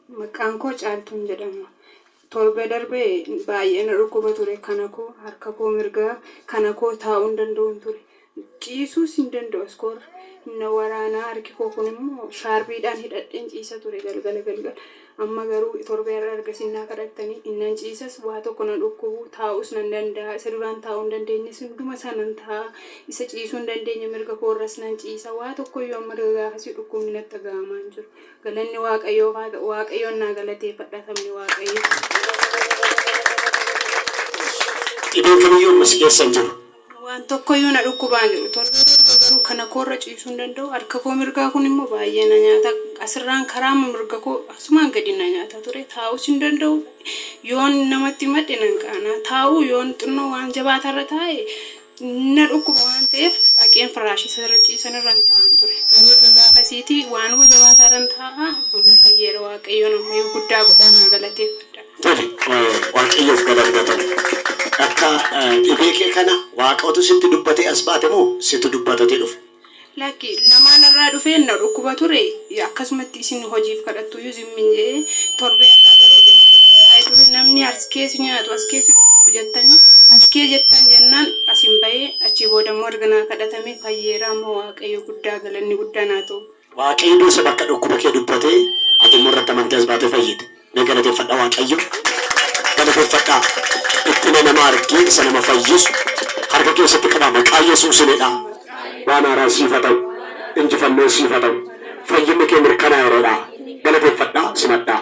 Maqaan koo Caaltuun jedhama. Torba darbee baay'ee na dhukkuba ture. Kana koo harka koo mirgaa kana koo taa'uu hin danda'uun ture. Ciisuus hin danda'u as koorra. Na waraanaa harki koo kun immoo shaarbiidhaan hidhadheen ciisa ture galgala galgala. Amma garuu torbee har'a erga naa kadhattanii innan ciisas waa tokko na dhukkubu taa'uus nan danda'a. Isa duraan taa'uu hin dandeenyes hunduma isaa nan taa'a. Isa ciisuu hin dandeenye mirga koorras nan ciisa. Waa tokkoyyuu amma gaafasii dhukkubni natti dhaga'amaa hin jiru. Galanni Waaqayyoof haa ta'u. Waaqayyoon naa galateeffadha sabni Waaqayyoo. Dhibeen kamiyyuu amma si keessa hin jiru. Waan tokkoyyuu na dhukkubaa hin jiru. Torbee darbe garuu kana koorra ciisuu hin danda'u. Harka koo mirgaa kun immoo baay'ee na nyaata. Asirraan karaa mirga koo asumaan gadi na nyaata ture. Taa'uus hin danda'u. Yoon namatti madde nan qaana. Taa'uu yoon xinnoo waan jabaatarra taa'e na dhukkuba waan ta'eef dhaqeen firaashii irra ciisan irra hin taa'an ture. Garuu erga gaafasiitii waanuma jabaatarra hin taa'a. Fayyeera Waaqayyoon ammayyuu guddaa godhaa naa galateeffadha. Tole, Waaqayyoof galanni haa ta'u. Akka dhibee kee kana Waaqatu sitti dubbatee as baate moo situ dubbatatee dhufe? Lakki, lamaan irraa dhufee na dhukkuba ture. Akkasumatti isin hojiif kadhattuyyuu zimmin jedhee torbee irraa garuu dhuma kana taa'ee ture. Namni as keessi nyaatu as keessi dhukkubu jettanii as kee jettan jennaan asin bahee achii booda immoo erga naa kadhatame fayyeera. Amma Waaqayyo guddaa galanni guddaa naa ta'u. Waaqayyo dursa bakka dhukkuba kee dubbatee ati immoo irratti amantee as baatee fayyite. Mee galateeffadhaa Waaqayyo. Galateeffadhaa. Dhiphina nama argee isa nama fayyisu harka keessatti qabaa maqaa Yesuusinidha. Waan haaraan siif haa ta'u. Injifannoo siif haa ta'u. Fayyinni kee mirkanaa'eeradha. Galateeffadhaa simadhaa.